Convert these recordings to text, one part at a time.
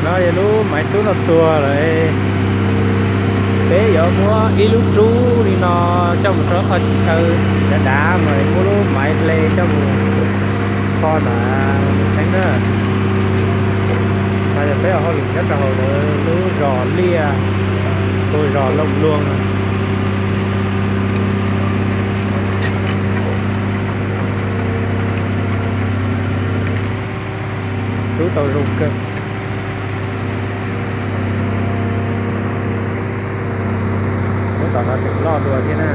No yog lub maiv xub no tuag lawm. Peb yuav muab ib lub rub li no coj mus rau qhov chaw dav dav mas muab lub maiv hle coj mus kho na, mus teeb na. No yog peb ua hauj lwm nyob rau hauv lub zos liaj, hu zos Looj Luag. Rub tau zoo kawg. Lub tom no tseem loj dua thiab na.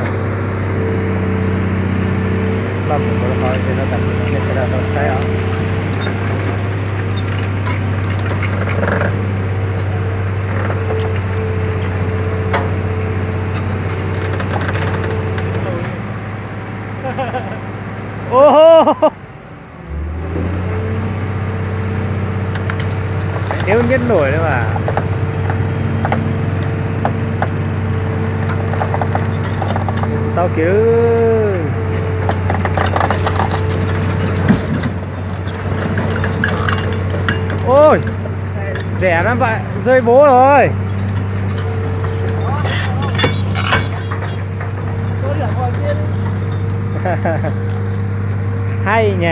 Loj mus ua qhov no tam sim no nej sawv daws tau saib os. Tiag, nyob nruab mas tau kiag. Ôi, rẻ lắm bạn, rơi vố rồi. Hay nhỉ.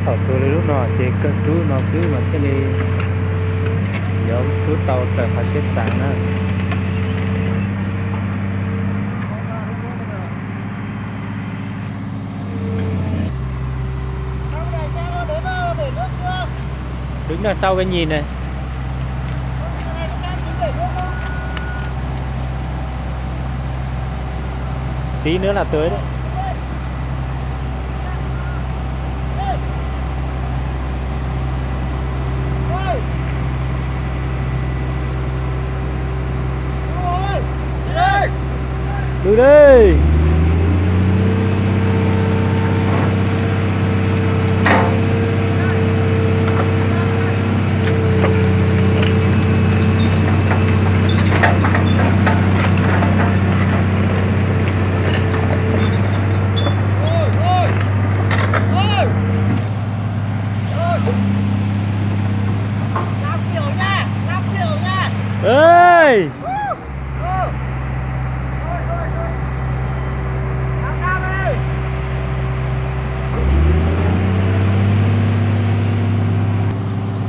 Thaum tuag li lub no ces kawg rub no xwb mas thiaj li yuav rub tau raws qhov siab xav na. Đứng đằng sau cái nhìn này. Tí nữa là tới đấy. Đuổi đi. Ê!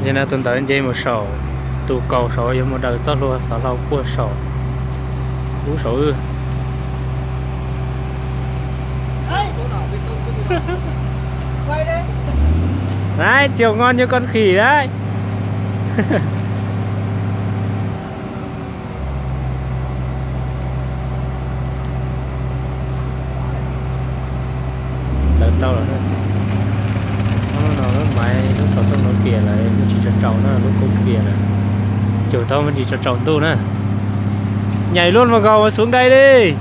Ces no tus ntawd nce mus saum, tus kaus saud yuav mus daws txoj hlua xov hlau puag saum, ub saum wb. Đấy, chiều ngon như con khỉ đấy. Lawv tau lawm. Hnub no lub maiv lub xov tooj no piam lawm, muaj ntsis tsaus tsaus na, lub koob piam lawm. Cug tau muaj ntsis tsaus tsaus ntuj na. Nhảy luôn vào gầu mà xuống đây đi.